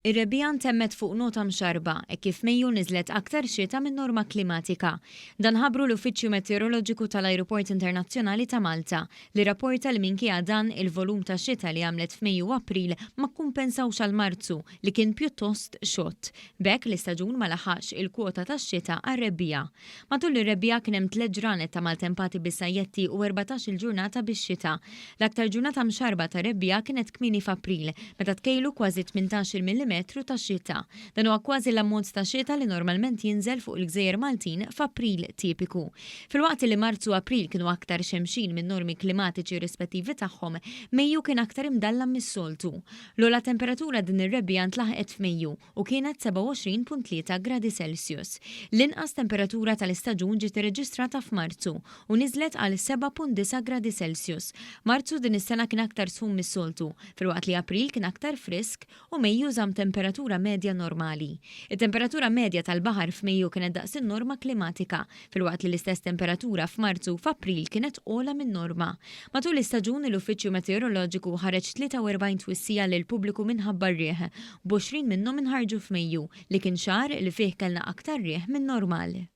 Ir-rebbiegħa ntemmet fuq nota mxarrba hekk kif f'Mejju niżlet aktar xita min-norma klimatika. Dan ħabbru l-Uffiċċju Meteoroloġiku tal-Ajruport Internazzjonali ta' Malta li rrapporta li minkejja dan il-volum ta' xita li għamlet f'Mejju u April ma kkumpensawx għal Marzu li kien pjuttost xott. B'hekk l-istaġun ma laħaqx il-kwota tax-xita għar-rebbiegħa. Matul ir-rebbiegħa kien hemm tlett ġranet ta' maltempati bis-sajjetti u 14-il ġurnata bix-xita. L-aktar ġurnata mxarrba tar-rebbiegħa kienet kmieni f'April, meta tkejlu kważi 18-il millimetru ta' xita. Dan huwa kważi l-ammont ta' xita li normalment jinżel fuq il-gżejjer Maltin f'April tipiku. Filwaqt li Marzu u April kienu aktar xemxin min-normi klimatiċi rispettivi tagħhom, Mejju kien aktar imdallam mis-soltu. L-ogħla temperatura din ir-rebbiegħa ntlaħqet f'Mejju, u kienet 27.3 gradi Celsius. L-inqas temperatura tal-istaġun ġiet irreġistrata f'Marzu u niżlet għal 7.9 gradi Celsius. Marzu din is-sena kien aktar sħun mis-soltu, filwaqt li April kien aktar frisk u Mejju żamm temperatura medja normali. It-temperatura medja tal-baħar f'Mejju kienet daqs in-norma klimatika, filwaqt li l-istess temperatura f'Marzu u f'April kienet ogħla min-norma. Matul l-istaġun, l-Uffiċċju Meteoroloġiku ħareġ 43 twissija lill-pubbliku minħabba r-riħ, b'20 minnhom inħarġu f'Mejju, li kien xahar li fih kellna aktar riħ min-normal.